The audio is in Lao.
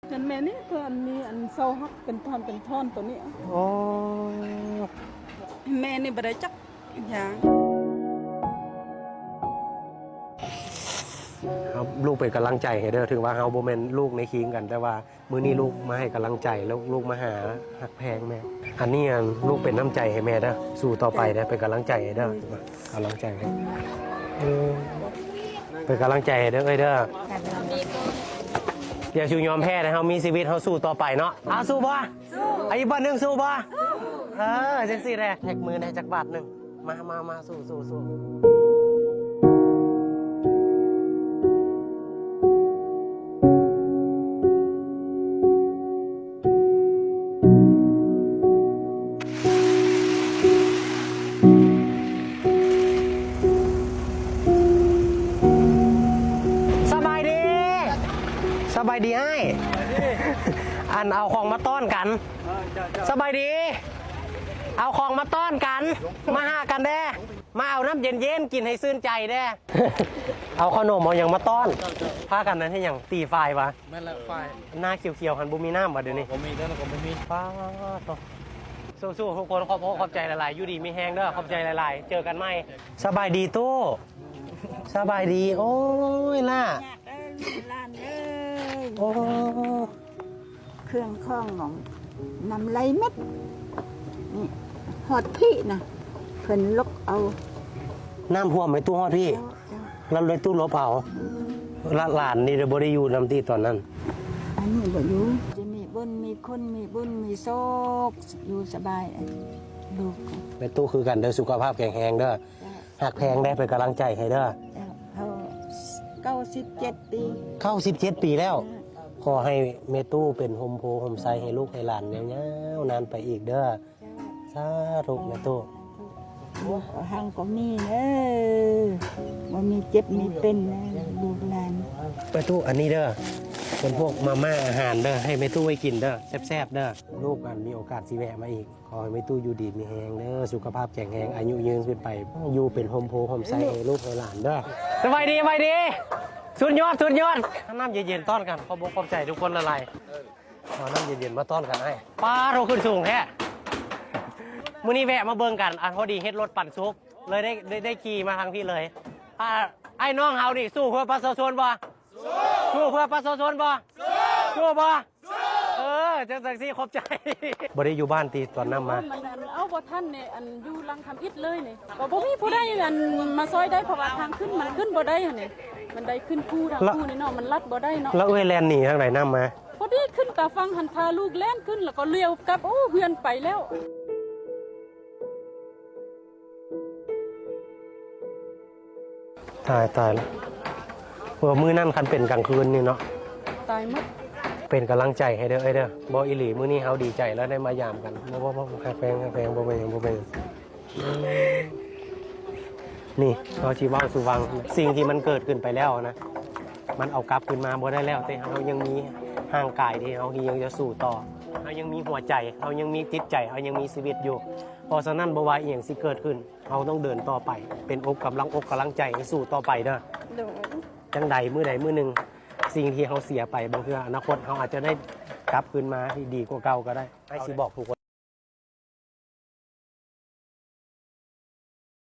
ເງິນແມ່ນີ້ ເພິ່ນມີອັນເສົາຫັກເປັນທ່ອນເປັນທ່ອນໂຕນີ້. ໂອ້ ແມ່ນີ້ບໍ່ໄດ້ຈັກຢ່າງ. ເຮົາ ລູກເປັນກຳລັງໃຈໃຫ້ເດີ. ເຖິງວ່າເຮົາບໍ່ແມ່ນລູກໃນຄີງກັນ ແຕ່ວ່າ ມື້ນີ້ລູກມາໃຫ້ກຳລັງໃຈ ແລ້ວລູກມາຫາຮັກແພງແມ່. ອັນນີ້ອັນລູກເປັນນ້ຳໃຈໃຫ້ແມ່ເດີ. ສູ້ຕໍ່ໄປເດີ ເປັນກຳລັງໃຈໃຫ້ເດີ. ກຳລັງໃຈໃຫ້ ເອີ ເປັນກຳລັງໃຈໃຫ້ເດີເອີຍເດີ. ຢ່າສູ່ຍອມແພ້ເດີ. ເຮົາມີຊີວິດ ເຮົາສູ້ຕໍ່ໄປເນາະ. ເອົາ ສູ້ບໍ່? ສູ້. ເອົາອີກບາດໜຶ່ງ ສູ້ບໍ່? ເອີ ຈັ່ງຊີ້ແຫຼະ. ແທັກມືແດ່ຈັກບາດໜຶ່ງ. ມາ ມາ ມາ ສູ້ ສູ້ ສູ້. ສະບາຍດີ ສະບາຍດີອ້າຍ. ອັນເອົາຂອງມາຕ້ອນກັນ. ສະບາຍດີ. ເອົາຂອງມາຕ້ອນກັນ ມາຫາກັນແດ່. ມາເອົານ້ຳເຢັນໆ ກິນໃຫ້ຊື່ນໃຈແດ່. ເອົາຂະໜົມເອົາຫຍັງມາຕ້ອນ. ພາກັນນັ້ນເຮັດຫຍັງ? ຕີຝ້າຍຫວາ? ແມ່ນແລ້ວ ຝ້າຍ. ໜ້າຂຽວໆຫັ້ນບໍ່ມີນ້ຳຫວາດຽວນີ້? ບໍ່ມີ ເດີ ກໍບໍ່ມີ. ປາດໂທ້ ສູ້ໆທຸກຄົນ. ຂອບ ຂອບໃຈຫຼາຍໆ ຢູ່ດີມີແຮງເດີ. ຂອບໃຈຫຼາຍໆ ເຈີກັນໃໝ່. ສະບາຍດີຕູ້. ສະບາຍດີ. ໂອ້ຍ ຫຼ້າ ຍາດເອີຍ ຫຼານເອີຍ. ໂອ້ ເຄື່ອງຂອງນ້ອງ ນ້ຳໄຫຼໝົດນີ້ ຮອດພີ້ນະ ເພິ່ນລົກເອົາ. ນ້ຳຖ້ວມໄປຕູ້ຮອດພີ້. ເຈົ້າ ເຈົ້າ. ແລ້ວໄປຕູ້ລົກເອົາ. ອືມ. ລະ ຫຼານນີ້ບໍ່ໄດ້ຢູ່ນຳຕິຕອນນັ້ນ? ອັນນີ້ບໍ່ຢູ່. ຈະມີບຸນມີຄຸນ ມີບຸນມີໂຊກ ຢູ່ສະບາຍ ລູກ. ແມ່ຕູ້ຄືກັນເດີ ສຸຂະພາບແຂງແຮງເດີ. ເຈົ້າ. ຮັກແພງເດີ ເປັນກຳລັງໃຈໃຫ້ເດີ. ເຈົ້າ. ເຮົາເກົ້າສິບເຈັດປີ. ເກົ້າສິບເຈັດປີແລ້ວ. ເຈົ້າ. ຂໍໃຫ້ແມ່ຕູ້ເປັນຮົ່ມໂພຮົ່ມໄຊໃຫ້ລູກໃຫ້ຫຼານຍາວໆນານໄປອີກເດີ. ເຈົ້າ. ສາທຸແມ່ຕູ້. ລູກເຮົາກໍມີເດີ ບໍ່ມີເຈັບມີເປັນເດີ ລູກຫຼານ. ແມ່ຕູ້ ອັນນີ້ເດີ ເປັນພວກມາມ່າອາຫານເດີ ໃຫ້ແມ່ຕູ້ໄວ້ກິນເດີ ແຊບໆເດີ. ລູກອັນມີໂອກາດຊິແວະມາອີກ. ຂໍໃຫ້ແມ່ຕູ້ຢູ່ດີມີແຮງເດີ ສຸຂະພາບແຂງແຮງ ອາຍຸຍືນຂຶ້ນໄປ ຢູ່ເປັນຮົ່ມໂພຮົ່ມໄຊໃຫ້ລູກໃຫ້ຫຼານເດີ. ສະບາຍດີ ສະບາຍດີ. ສຸດຍອດ ສຸດຍອດ. ນ້ຳເຢັນໆຕ້ອນກັນ. ຂອບອົກຂອບໃຈທຸກຄົນຫຼາຍໆ. ເອົານ້ຳເຢັນໆມາຕ້ອນກັນອ້າຍ. ປາດໂທ້ ຂຶ້ນສູງແທ້. ມື້ນີ້ແວະມາເບິ່ງກັນ ອັນພໍດີເຮັດລົດປັນສຸກ ເລີຍໄດ້ ໄດ້ ໄດ້ຂີ່ມາທາງພີ້ເລີຍ. ອ່າ ອ້າຍນ້ອງເຮົານີ້ສູ້ເພື່ອປະຊາຊົນບໍ່? ສູ້ເພື່ອປະຊາຊົນບໍ່? ສູ້ບໍ່? ເອີ ຈັ່ງ ຈັ່ງຊີ້ ຂອບໃຈ. ບໍ່ໄດ້ຢູ່ບ້ານຕິຕອນນ້ຳມາ? ມັນເອົາບໍ່ທັນນີ້ ອັນຢູ່ຫຼັງທຳອິດເລີຍນີ້ ກໍບໍ່ມີຜູ້ໃດອັນມາຊ່ອຍໄດ້ ເພາະວ່າທາງຂຶ້ນມັນຂຶ້ນບໍ່ໄດ້ຫັ້ນນີ້ ມັນໄດ້ຂຶ້ນພູທາງພູນີ້ເນາະ ມັນລັດບໍ່ໄດ້ເນາະ. ແລ້ວເອື້ອຍແລ່ນໜີທາງໃດນ້ຳມາ? ພໍດີຂຶ້ນຕາຝັ່ງຫັ້ນ ພາລູກແລ່ນຂຶ້ນ ແລ້ວກໍລ້ຽວກັບ ໂອ້ ເຮືອນໄປແລ້ວ. ຕາຍ ຕາຍແລ້ວ. ເອີ ມື້ນັ້ນຄັນເປັນກາງຄືນນີ້ເນາະ ຕາຍໝົດ. ເປັນກຳລັງໃຈໃຫ້ເດີເອີຍເດີ. ບໍ່ ອີ່ຫຼີ ມື້ນີ້ເຮົາດີໃຈແລ້ວໄດ້ມາຢາມກັນ. ບໍ່ ບໍ່ ບໍ່ ຮັກແພງ ຮັກແພງ ບໍ່ແມ່ນຫຍັງ ບໍ່ແມ່ນຫຍັງ. ນີ້ ເຮົາຊິເວົ້າສູ່ຟັງ ສິ່ງທີ່ມັນເກີດຂຶ້ນໄປແລ້ວນະ ມັນເອົາກັບຄືນມາບໍ່ໄດ້ແລ້ວ ແຕ່ເຮົາຍັງມີຮ່າງກາຍທີ່ເຮົາຍັງຈະສູ້ຕໍ່ ເຮົາຍັງມີຫົວໃຈ ເຮົາຍັງມີຈິດໃຈ ເຮົາຍັງມີຊີວິດຢູ່. ເພາະສະນັ້ນ ບໍ່ວ່າອີ່ຫຍັງຊິເກີດຂຶ້ນ ເຮົາຕ້ອງເດີນຕໍ່ໄປ ເປັນອົກກຳລັງອົກກຳລັງໃຈໃຫ້ສູ້ຕໍ່ໄປເດີ. ໂດຍ. ຈັ່ງໃດມື້ໃດມື້ໜຶ່ງ ສິ່ງທີ່ເຮົາເສຍໄປ ບາງເທື່ອອະນາຄົດເຮົາອາດຈະໄດ້ກັບຄືນມາທີ່ດີກວ່າເກົ່າກໍໄດ້. ອ້າຍຊິບອກທຸກຄົນ